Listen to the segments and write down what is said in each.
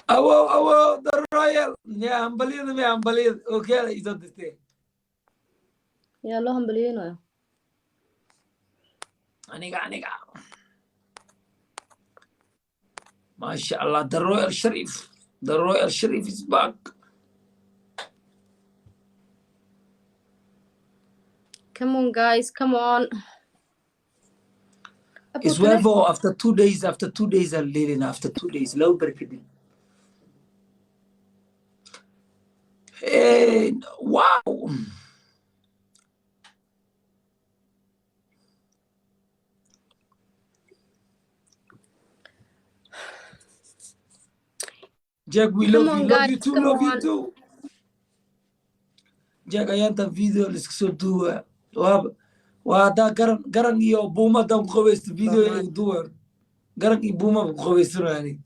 Awow, awow, the royal ya hambalyada, miya hambalyada okeala isoo dirtee. Yaa loo hambalyeynaya? Aniga, maasha Allah, the royal Sharif, the royal Sharif is back. Come on guys, come on. It's well after 2 days, after 2 days aan leelina, after 2 days, 2 beri kadib. Hey, wow. Jack, we Come love on, you, love you guys, too, come love you on. too. Jack, ayaantan video la iska soo duuba. Waa haddaa garan garan iyo buuma haddaan ku qabaysto video Soomaali. iga duuba. Garan iyo buuma ku qabaysanayo aniga.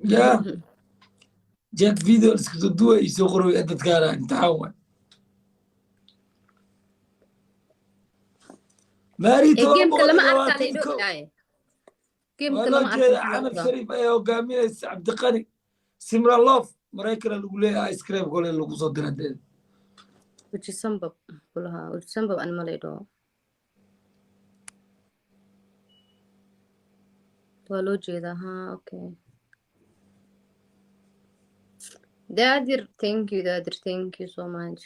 Ya, Jack, video la iska soo duuba iyo soo qoroway dadkaana imtixaan waay. Maari Ee todoba gameka boqol lama iyo arkaa labaatan la iyo kow. idho. Waa Gameka loo lama arko jeeda maxaa Canab laga. Sharif ayaa hogaaminaysa Cabdiqani Simra Love Maraykana lagu leeyahay ice cream kole lagu soo diray deed. Weji sambab kulaha, weji sambab ani ma la idho. Waa loo jeedaa ha, okay. Daadir, thank you Daadir, thank you so much.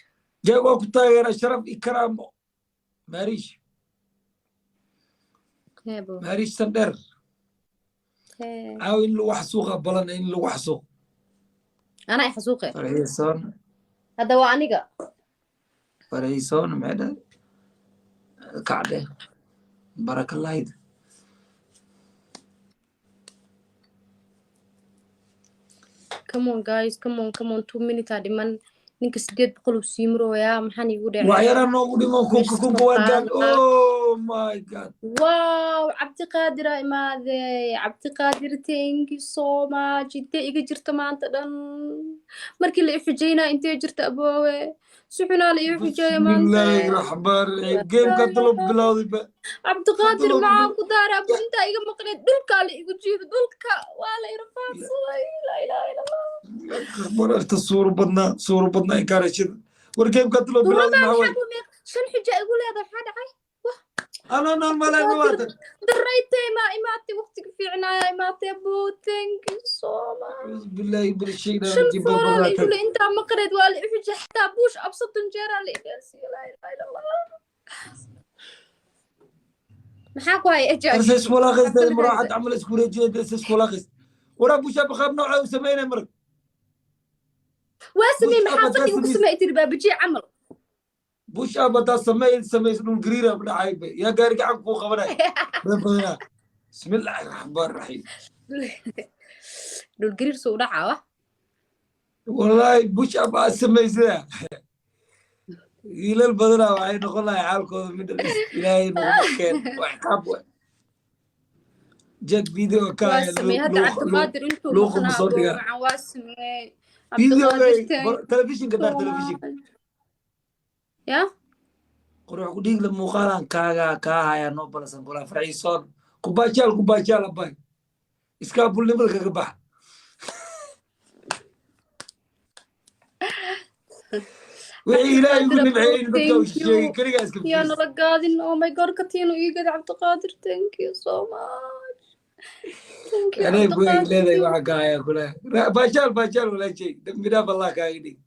Jeeg waa ku taageera sharaf iyo karaamo. Maariish. Hebo. Maariish Sandheer. Hee. Caaw in lagu xasuuqa balan, in lagu xasuuq. Anaa i xasuuqe. Farxiisoon. Hadda waa aniga. Farxiisoon maxay dhahay? Kacdhe. Barakalayd. Come on guys, come on, come on, 2 minutes aa dhiman. Ninka 800 uu sii marooyaa, maxaan iigu dhacay? Wax yaraa noogu dhimo kunka Meesha kunka soo waa gaan. qaada. Oh my God. Wow, Cabdiqaadir aa imaadey. Cabdiqaadir, thank you so much. Intee iga jirta maanta dhan markii la i xujaynaa? Intee jirta aboowe? Si xunaa la ii xujeeya maanta. Bismillaahi raxmaan raxiim. Gameka hadda loo bilowday ba. Cabdiqaadir Hadda loo maxaa ku daaray abu? Intaa iga maqneed dhulkaa la igu jiido, dhulka waa la irafaadsaday. Laa ilaaha illa Allah. Wararta suuro badnaa, suuro badnaa inkaarashada. War gameka hadda loo bilowday Duradaa maxaa maxaa waay? ku meeq shan xuja igu leedahay? Maxaa dhacay? Anoo nool malay ma waatan. Daraytay maa imaatay waqtiga fiicnaaya imaatay abu, thank you so much. Billahi bilshayna Shan rajim fooraa la igu babaatan. le intaa maqneed waa la i xujay, xataa push up 30 jeeraa la idheelsiiyo. Laa ilaaha illa Allah. Maxaa ku haya ejaaj? Arse iswalaaqaysta muraaxad camal isku wareejinayda is iswalaaqays. Waraa push up qaab nooca u sameynay marka. Waa samey. Push up Maxaa haddaa fadhiga ku samaysid. samey tiri baabajiye camal. Push up haddaa sameys dhul gariira dhacay ba. Yaa gaari gacan kuu qabanay. Been badanaa. Bismillaahi raxmaan raxiim. Dhul gariir soo u dhacaa wa. Wallahi push up aad samaysida. Wiilal badanaa waxay noqon lahay xaalkooda mid Ilaahay naguma keen. Wax qaab waay. Jack video ka Waa haya samey hadda Cabdiqaadir intuu luuqa ma maqnaa soo dhigaa. Wacan waa samey. Video Cabdiqaadir, thank telefishinka daar so telefishinka. much. Ya. Qurux ku dhiigla muuqaalaan kaaga kaa hayaa noo balasan kulaa farxiisoon kubaajaal kubaajaal abay iskaabulnimada kaga baxa. Wixii Ilaahay ugu nimceeyey in dadka uu sheegay keligaa iska Yaa fiirsa. Nala gaadin. Oh my God, katiinu ii gada Cabdiqaadir, thank you so much, thank you. Anay ku Cabdiqaadir. leedahay waxa kaa hayaa kulaa baashaal baashaal walaashay dambi dhaaf Allah kaaga dhig.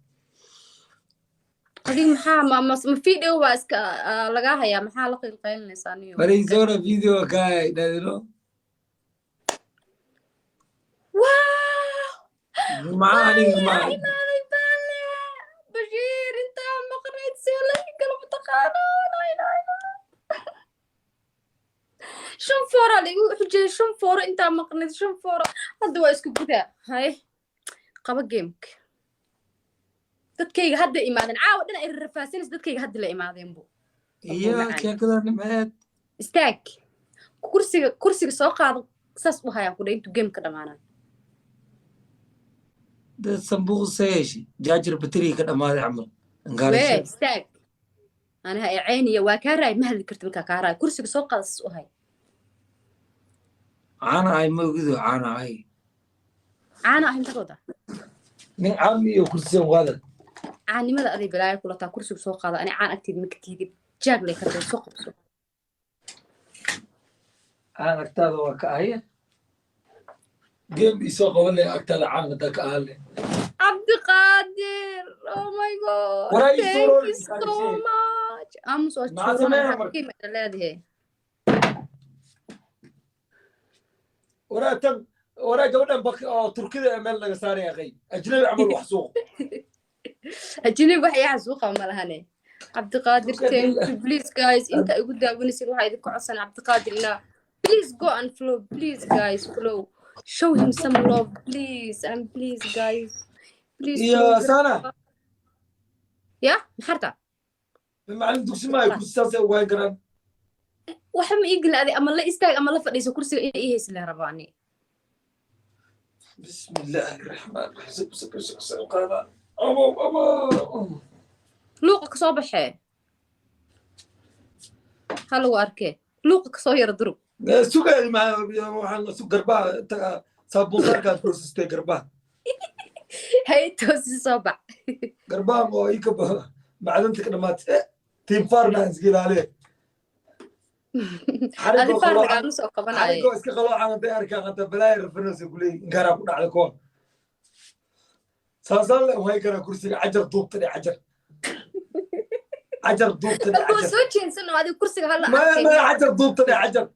Adiga maxaa ma video baa iska lagaa hayaa? Maxaa la qiilqaylinaysaa niyo? Farxiisoona video kaa haya idhahdino. Wow. Maxaa aniga ma Imaaday baale Bashiir, intaa maqnayd see la kala mataqaano? Laa ilaaha illa Allah. Shan fooraa la igu xujeeyay, shan fooro intaa maqnayd, shan fooro. Hadda waa isku gudaa. Haye, qaba gameka. Dadkayga hadda imaadeen, caawa dhan ay rafaasanaysa, dadkayga hadda la imaadeen bu. Iyo sheekada nimceed. Istaag, kursiga, kursiga soo qaado, saas u hayaan ku dha intuu gameka dhamaanayo. Dad sanbuuq seeshi jaajar bateriga ka dhamaaday camal Wee inkaarasha. Istaag, aniha ee ceyniya waa kaa raay, ma hadli karti markaa kaa raay. Kursiga soo qaado, saas u hay. Caana ahay ma ogido, caana ahay. Caana ah inta wada. Nin caami iyo kursiyan waadan. Caanimada aday balaayo kula taa. Kursiga soo qaada. Ani caan agteed ma ka tiidin, jaag lay kartay, soo qabso. Caan agtaada waa ka ahaye, game isoo qaban leh agtaada caan hadaa ka ahaan leh. Cabdiqaadir, oh my God. Waraa ii Thank suuroon. you so much. Aamus waa. Maxaa sameynaa marka? Qiima leedahay. Waraa tan, waraa gabadhan bak oo Turkida ee meel laga saaraya, qay ajnabi camal wax suuq. Ajnabi wax ii xasuuqa ma lahane. Cabdiqaadir, Turkida. thank you. Please guys, inta igu daawanaysid, waxaa idinku codsan Cabdiqaadir inaa please go and follow. Please guys, follow, show him some love, please, and please guys, please iyo follow. Sana. Ya maxarta. Macalin dugsi maayo, kursi saasay ugu hayn karaan. Waxa ma ii gelin adig, ama la istaag ama la fadhiiso kursiga, ina ii haysi la rabaani. بسم الله الرحمن الرحيم. سب سب سب قاعدة أبو أبو. Luuqa kasoo baxee, ha lagu arkee, luuqa kasoo yara durug. Sugay ma waxaan su garbaha saabuunsaarkaan toosistay garbaha. Hay, toosi, soo bax. Garbaha oo ii ka macdanta ka dhamaatay, tiim faarna iska ilaaliye. Adi faar lagaama soo qabanayo. Xarigoo iska qaloocan hadday arkaan hata balaaya rafanaysa kuleeyi, inkaaraa ku dhacday kuwan. Saasaan le uhay karaa kursiga. Cajar duubta dhe, cajar, cajar duubta dhe. Waa Cajar. soo jeensan oo adiga kursiga hala maya. arkay. Maya, cajar duubta dhe, cajar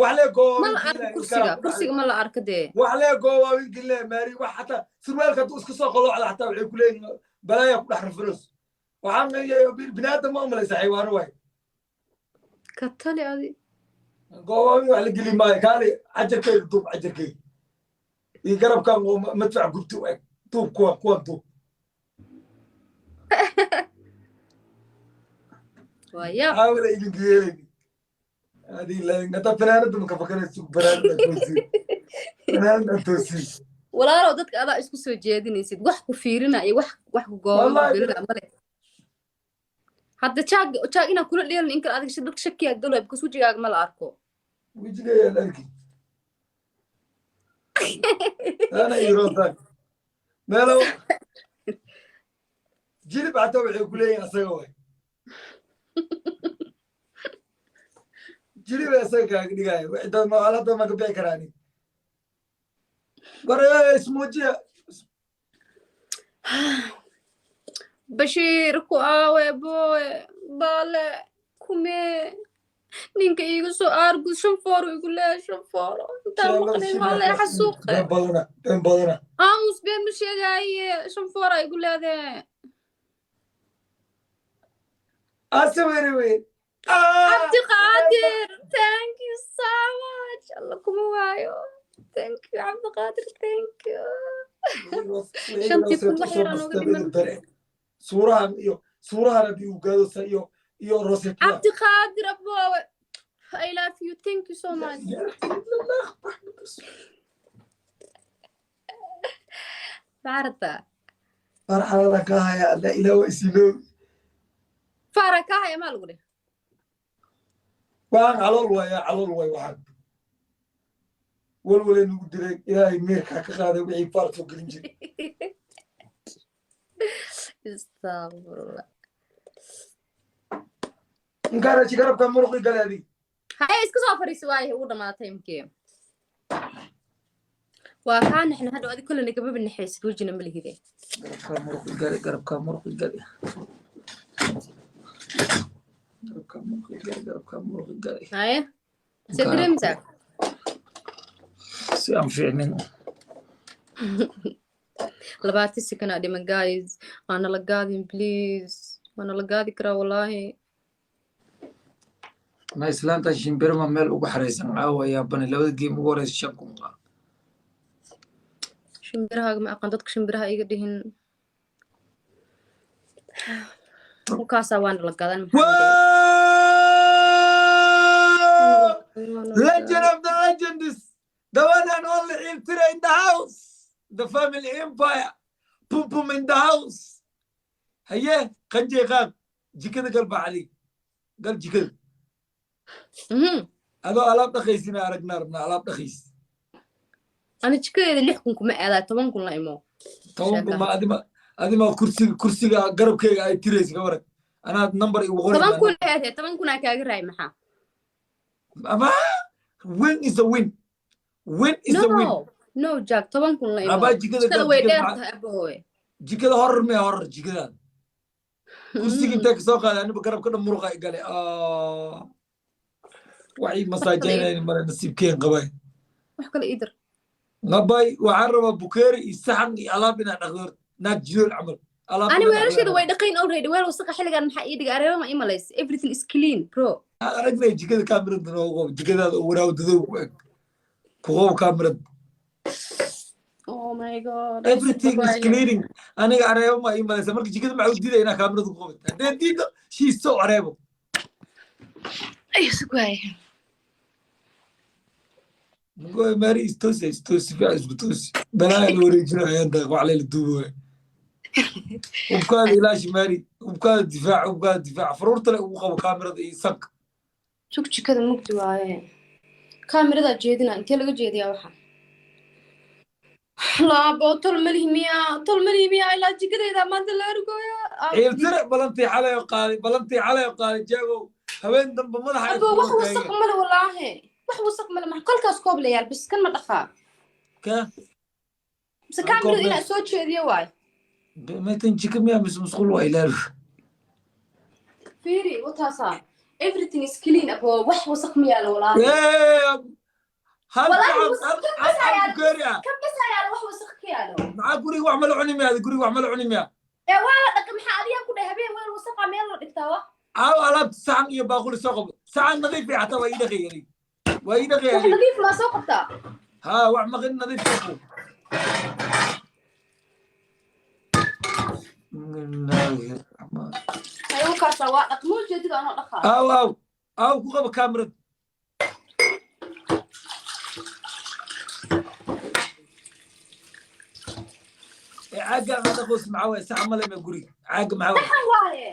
wax lee. Ma la arko kursiga, kursiga ma la arko dee. Wax lee goobaabin maari wax, xataa surwaalka hadduu iska soo qaloocda xataa waxay ku leeyihin balaaya ku dhex rafanayso. Waxaan biniaadam ma umalaysa, xaywaano waay. Ka tali adi. Goobaabin wax la geli maayo. Kaali, cajarkayga duub, cajarkayga iyo garabkan oo madfac gubti u eg duub, kuwan kuwan duub. Waa yaab. Caawila idinka yeelayni adii hataa fanaanada maka fakanayso, fanaanada toosiin, fanaanada toosiin. Walaalow, dadka adaa isku soo jeedinaysid, wax ku fiirina iyo wax ku Wallahi. gooba male. Hadda jaag jaag inaan kula dheelin in kale adiga dadka shakiyaa galo, because wejigaaga ma la arko. Wejigayaan arki ana iroontaan meelo jilib xataa waxay ku leeyihin asaga waay, jilib asaga kaaga dhigaya. Dad maqalada ma ka bixi karaani war ismuujiya. Bashiir ku aawe, booye baale kumee, ninka iiga soo aargud, shan fooro igu leeyahay, shan fooro intaan maqnayn waa la xasuuqe. Been badana, been badana. Aamus, been ma sheegaaye, shan foora igu leedahay. Ase weri wey. Cabdiqaadir, thank you so much. Alla kuma waayo. Thank you Cabdiqaadir, thank you. 5000 wax yar aan uga dhiman. Suurahan iyo suurahan haddii uu gaado iyo rosetada. Cabdiqaadir aboowe, I love you, thank you so much. Maarata. Farxadada ka haya alla ilaa waa isiloobi. Faara kaa haya maa lagu dheh. Waxaan calool waaya, calool waay. Waxaan walwalay nagu dilay, Ilaahay meerkaa ka qaaday wixii faar soo gelin jiray. Astaqfirullah. Inkaaraji garabka muruqi gale adig. Haye, iska soo fadhiisi waaye, ugu dhamaatay imkee. Waa kaa naxna hadhow, adig kolle nagababa naxaysid, wejina ma lihide. Garabka muruqi gale, garabka muruqi gale, garabka muruqi gale, garabka muruqi gale. Haye, see dareemaysaa? Si aan fiicnin. 20 second aa dhiman guys, waana la gaadin please, waana la gaadi karaa wallaahi. Na islaanta shimbirma meel ugu xaraysan caawa yaabane, labada game ugu horeysa 5000 ah. Shimbirahaaga ma aqaan, dadka shimbiraha iga dhihin kolkaasaa waana la gadan, maxaa Whoa! Legend of the legends, the one and only Iltira in the house, the family empire, Pum Pum in the house. Haye, qanjay qaad, jikada gal baa cali, gal jikada. Adoo alaab dhaqaysina aragnaa, rabnaa alaab dhaqays. Ani jikadeeda 6,000 kuma aadaa, 10,000 la imo. 10,000 ma adima adima kursiga garabkeyga ay tiraysa ka waran, anaad number igu qori. 10,000 aadee, 10,000 aa kaaga raay, maxaa? Ama win is a win, win is a win. No, no, Jack, 10,000 la imo. Abaa, jikada Jikada way jikada dheer tahay, abahowe. Jikada horor miya? Horor jikadaada kursiga intee kasoo qaaday? Aniba garabka dhan muruqa i gale, waxay masaajeynayni male, nasiibkeen qabay. Wax kale ii dir. Ngabay, waxaan rabaa bukeeri iyo saxan iyo alaab inaad dhaqdo, naag jirool camal alaab Ani inaad weelashada dhaqdo. way dhaqayn already. Weel wasaqa xilligan maxaa ii dhigay? Areeba ma ii malaysa? Everything is clean, bro. Aan aragnay jikada, kaamirada noogu qob, jikadaada oo waraaw dadow ku eg ku qob kaamirada. Oh my God. Everything is cleaning. Aniga areebo ma ii malaysa? Marka jikada maxaa u diidaya inaa kaamirada ku qobat? Haddee diido, she's so areebo. Ay, sugwaay. Mugo mari istoosi, istoosi fiican, isku toosi. Balaa la wareejinayo inta wax layla duubo. Hubkaada ilaashi mari, hubkaada difaac, hubkaada difaac, faruurta le ugu qabo kaamirada iyo sanka. Sug, jikada mugdi waaye, kaamiradaa jeedina. Intee laga jeediyaa waxa? Laabo, tol malihi miya? Tol malihi miya? Ilaa jikadayda maanta la argooya. Ciiltire, balantii xalay oo qaaday, balantii xalay oo qaaday. Jaagow, habeen dambe madaxa ay Abo, wax ku wasaq male, wallaahi wax wasaq male. Maxa kolkaas koob la yaal bis kan ma dhaqaa? Ka Mise Hal koob kaamirada le. inaa soo jeediyo waay. Maytan jika miya mise musqul waa ilaal? Fiiri, wataasaa, everything is clean, abo, wax wasaq ma yaalo, wallaahi. Hal Wallaahi saxan wasaq hal kan hal bas hal ayaa bukeeri ah. Kan bas ayaa wax wasaq ka yaalo. Maxaa guriga wax mala cuni miya? Guriga wax mala cuni miya? Ee, waa la dhaqay. Maxaa adigaa ku dhahay? Habeen weel wasaqa meel la dhigtaa wa? Caaw alaabta saxan iyo baaquli soo qabo. Saxan nadiif ah xataa waa ii dhaqay aniga, waa ii dhaqay Wax aniga. nadiif maa soo qabtaa? Haa, wax maqin nadiif soo qabo. Bismillaahi raxmaan. Ayuu waa dhaq, moo jeedid anoo dhaqaa. Aw aw aw, ku qabo kaamirad. Ee caagga ma dhaqoos? Maxaa waay? Saxan male ma guriga? Caagga maxaa waay? Saxan waaye.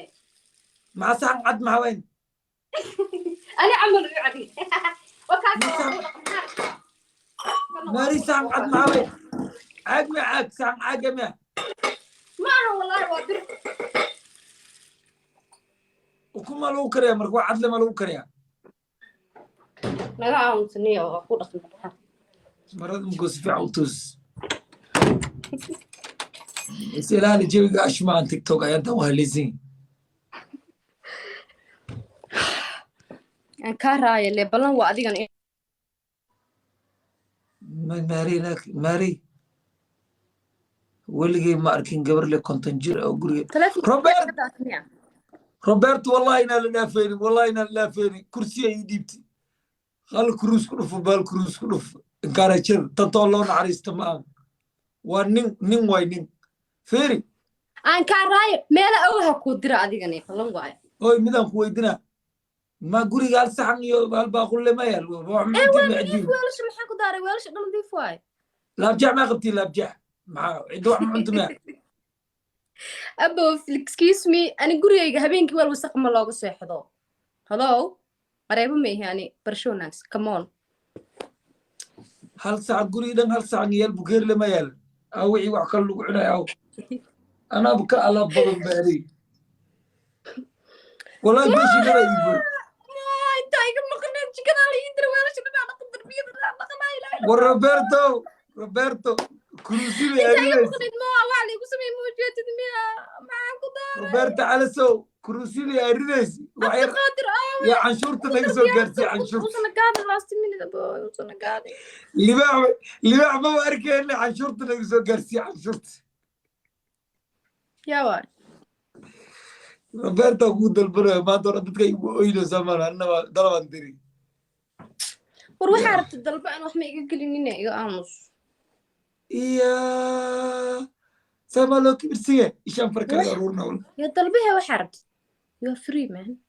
Maxaa saxan cad maxaa waay? Ani camal u cadi wakaas. Maari, saxan cad maxaa waay? Caag miya? Caag saxan caagga miya? Ma aha, wallaahi waa bir. Ukuma lagu kariyaa marka waa cadle ma lagu kariyaa? Naga aamusaniya oo ku dhaqan. Marada mugo si fiican u toos, is ilaali. Jawiga ashmaan TikTok ayaan waa haleysan. Aan kaa raaya le, ballan waa adigan. Maari, maari, weligay ma arkin gabar le 50 jir oo guriga. Robert! Roberto, wallahi inaan la dhaafaynin, wallahi inaan la dhaafaynin. Kursi ay ii dhiibtay, hal kuruus ku dhufo, baal kuruus ku dhufo. Inkaarajada tantoo loo naxariista ma aha, waa nin, nin waay, nin feeri. Aan kaa raayo, meela ogaha kuu dira adigani, ballan waayo. Oy, midaan ku weydinaa, ma guriga hal saxan iyo hal baaqulle ma yaal? Wax Ee, waa ma nadiif. Cajiib. Weelasha maxaa ku daaray? Weelasha dhan nadiif waaye. Laabjeex maa qabtiin? Laabjeex maxaa? Cidda wax ma cunto miya? Abo, excuse me, ani gurigayga habeenkii weel wasaq ma looga seexdo. Hello, qareebo ma ihi ani, barasho wanaagsan, come on. Hal saxan guriga dhan, hal saxan iyo hal bukeeri lama yaal? Aw, wixii wax kale lagu cunaya aw? Anaaba ka alaab badan baaday, wallahi beeshii dhan ay iibay. Intaa iga maqneen jikadaa la ii dira, weelasha dhanaa dhaqan, darbiyada dhanaa dhaqanaa, ilaahay. War Roberto, Roberto, kuruusida Intaa iga aadinaysa. maqneed ma waa la igu sameeyey? Ma ujeedid miya? Maxaa ku daaray? Roberto calasow, kuruusida aadinaysa wax yar. Qaadir aawe? Yaa canshuurta naga soo gaarsiiy canshuurta. Usana gaadin last minute, abo, usana gaadin. Libaax, libaax maba arkayna. Canshuurta naga soo gaarsiiy canshuurta. Yaa waay? Roberto kuu dalbanayo maanta hore dadka igu oynaysaa maan annaba dalabaan diri. War waxaa rabta dalba, aan wax ma iga gelinine, iga aamus. Iya, saamaa loo kibirsiye ishaan farkaaga aruurna wal. Ya dalbahe, waxaa rabta, you are free, man.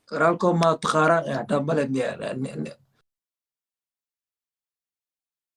Qoraalkoo maa taqaaraan ee xataa male.